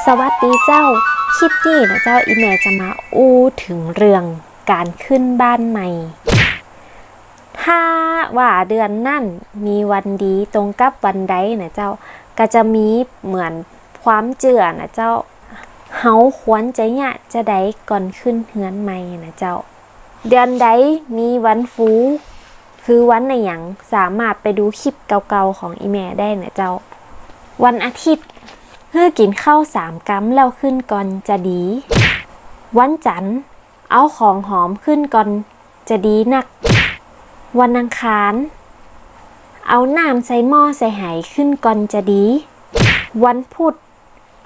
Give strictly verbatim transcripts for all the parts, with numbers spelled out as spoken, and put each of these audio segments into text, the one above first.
สวัสดีเจ้า คลิปนี้นะเจ้า อี่แม่จะมาอู้เถิงเรื่องก๋านขึ้นบ้านใหม่ ถ้าว่าเดือนนั้นมีวันดีตรงกับวันใดนะเจ้า ก็จะมีเหมือนความเจื้อนะเจ้า เฮาควรจะเยียะจาใดก่อนขึ้นเฮือนใหม่นะเจ้า เดือนใดมีวันฟู คือวันอะหยัง สามารถไปดูคลิปเก่าๆ ของอี่แม่ได้นะเจ้า วันอาทิตย์ หื้อกิ๋นข้าวสามกำแล้วขึ้นก่อนจะดี วันจันทร์ เอาของหอมขึ้นก่อนจะดีนัก วันอังคาร เอาน้ำใส่หม้อใส่ไหขึ้นก่อนจะดี วันพุธ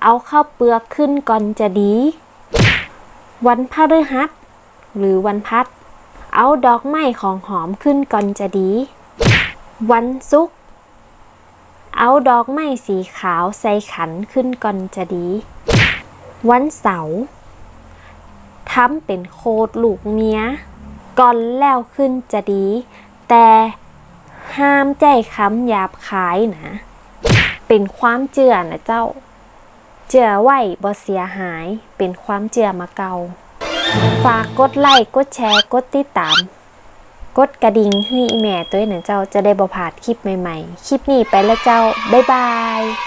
เอาข้าวเปลือกขึ้นก่อนจะดี วันพฤหัส หรือวันพัด เอาดอกไม้ของหอมขึ้นก่อนจะดี วันศุกร์ เอาดอกไม้สีขาวใส่ขันขึ้นก่อนจะดี วันเสาร์ ทำเป๋นโคตรลูกเมียก่อนแล้วขึ้นจะดี แต่ห้ามใจ๊คำหยาบคายนะ เป๋นความเจื้อนะเจ้า เจื้อไว้บ่เสียหาย เป๋นความเจื้อมาเก่า ฝากกดไลก์ กดแชร์ กดติดตาม กดกระดิ่งหื้ออี่แม่ตวยนะเจ้า จะได้บ่พลาดคลิปใหม่ๆ คลิปนี้ไปละเจ้า บ๊ายบาย